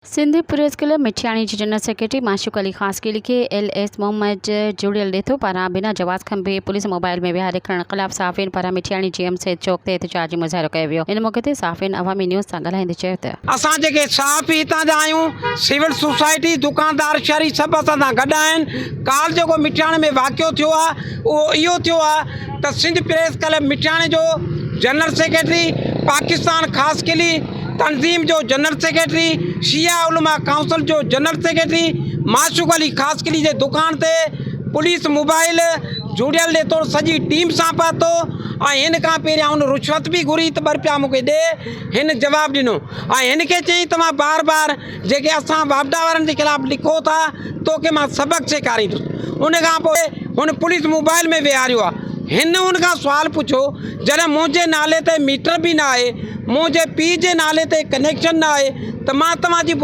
Sindh press club Mithiani جي general secretary Mashooq Ali Khaskheli کي L S Muhammad جڙيل ڏيٿو پاران بنا جواز کنڀي پوليس موبائل ۾ ويهاري کڻڻ خلاف صحافين پاران مٺياڻي جي ايم سيد چوڪ تي احتجاجي مظاهرو ڪيو ويو ان موقعي تي صحافين عوامي نيوز سان ڳالهائيندي چيو ته. اسان جيڪي صحافي هتان جا آهيون سول سوسائٽي دڪاندار شهري سڀ اسان سان گڏ آهن ڪالهه جيڪو مٺياڻي ۾ واقعو ٿيو آهي اهو اهو ٿيو آهي ته سنڌ پريس ڪلب مٺياڻي جو جنرل سيڪريٽري پاڪستان خاصخيلي تنظيم جو جنرل سيڪريٽري، شيعه علماء ڪائونسل جو جنرل سيڪريٽري معشوق علي خاصخيلي جي دڪان تي پوليس موبائل جوڙيل ڏي طور سڄي ٽيم سان پهتو ۽ هن کان پهريان هن رشوت به گهري ته ٻه رپيا مون کي ڏي هن جواب ڏنو ۽ هن کي چيائين توهان بار بار جيڪي اسان واپڊا وارن جي خلاف لکو ٿا توکي مان سبق سيکاريندس ان کان پوء هن پوليس موبائل ۾ ويهاريو آهي هن ان کان سوال پڇيو جڏهن منهنجي نالي تي ميٽر به نه آهي منهنجي پيء جي نالي تي ڪنيڪشن نه آهي ته مان توهان جي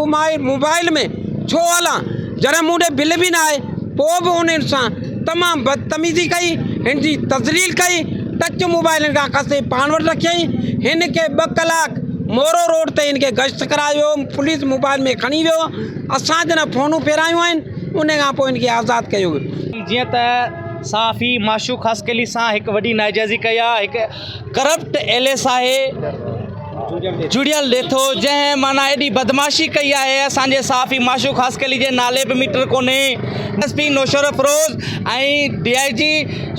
موبائل ۾ ڇو هلان جڏهن مون ڏي بل به نه آهي پوء به هن هن سان تمام بدتميزي ڪئي هن جي تذليل ڪئي ٽچ موبائل هن کان کسي پاڻ وٽ رکيائين هن کي ٻه ڪلاڪ مورو روڊ تي هن کي گشت ڪرايو پوليس موبائل ۾ کڻي ويو اسان جڏهن فونون ڦيرايون آهن ان کان پوء هن کي آزاد ڪيو ويو. جيئن ته صحافي معشوق خاصخيلي سان هڪ وڏي ناجائزي ڪئي آهي هڪ ڪرپٽ ايل ايس آهي جڙيل ڏيٿو جنهن معنيٰ ايڏي بدمعاشي ڪئي آهي اسان جي صحافي معشوق خاصخيلي جي نالي به ميٽر ڪونهي S P Naushahro Feroze ۽ D I G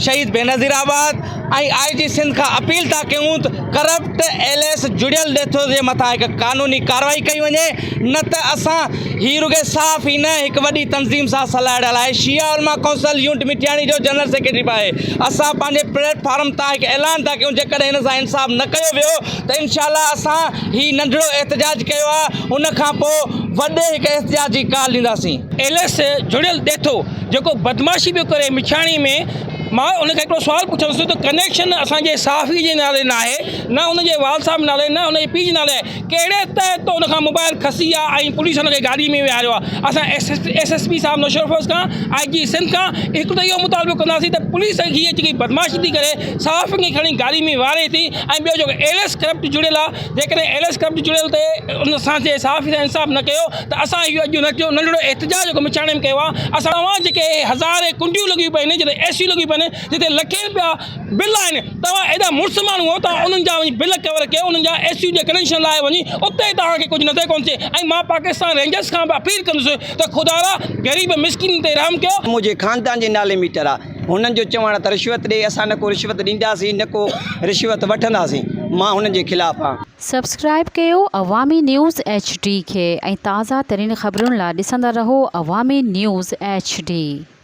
Shaheed Benazirabad ۽ I G Sindh کان اپيل ٿا ڪيون ته ڪرپٽ ايل ايس جڙيل ڏيٿو جي مٿان هڪ قانوني ڪارروائي ڪئي وڃي نه ته اسان هي رڳي صحافي نه هڪ وڏي تنظيم سان سلهاڙيل آهي شيعه علماء ڪونسل يونٽ مٺياڻي جو جنرل سيڪريٽري به آهي اسان پنهنجي پليٽ فارم تان هڪ اعلان ٿا ڪيون جيڪڏهن هن سان انصاف نه ڪيو ويو ته انشاء الله اسان هي ننڍڙو احتجاج ڪيو آهي ان کان پوء وڏي هڪ احتجاج جي ڪال ڏينداسين. ايل ايس جڙيل ڏيٿو جيڪو بدمعاشي پيو ڪري مٺياڻي ۾ مان ان کان هڪڙو سوال پڇندس ته ڪنيڪشن اسان جي صحافي جي نالي نه آهي نه ان جي والد صاحب نالي نه ان جي پيء جي نالي آهي ڪهڙي تحت تو ان کان موبائل کسي آ ۽ پوليس ان کي گاڏي ۾ ويهاريو آ اسان ايس ايس ايس پي صاحب نوشهروفيروز کان آء جي سنڌ کان هڪ ته اهو مطالبو ڪنداسين ته پوليس هي جيڪي بدمعاشي ٿي ڪري صحافين کي کڻي گاڏي ۾ ويهاري ٿي ۽ ٻيو جيڪو ايل ايس ڪرپٽ جڙيل آ جيڪڏهن ايل ايس ڪرپٽ جڙيل تي ان اسان جي صحافي سان انصاف نه ڪيو ته اسان اهو اڄ ننڍڙو احتجاج جيڪو مڇاڻي ۾ ڪيو آ اسان اوهان جيڪي هزارين ڪنڊيون لڳيون پيون آهن جتي اي سيون لڳيون پيون آهن جتي لکين رپيا بل آهن توهان ايڏا مڙس ماڻهو آهيو توهان انهن جا وڃي بل ڪور ڪيو انهن جا اي سي جي ڪنيڪشن لاء وڃي اتي توهان کي ڪجهه نظر ڪونه اچي ۽ مان پاڪستان رينجرس کان به اپيل ڪندس ته خدارا غريب مسڪين تي رحم ڪيو. منهنجي خاندان جي نالي ميٽر آ هنن جو چوڻ آ ته رشوت ڏي اسان نه ڪو رشوت ڏينداسين نه ڪو رشوت وٺنداسين مان هنن جي خلاف آ. سبسڪرائيب ڪيو عوامي نيوز ايڇ ڊي کي ۽ تازه ترين خبرن لا ڏسندا رهو عوامي نيوز ايڇ ڊي.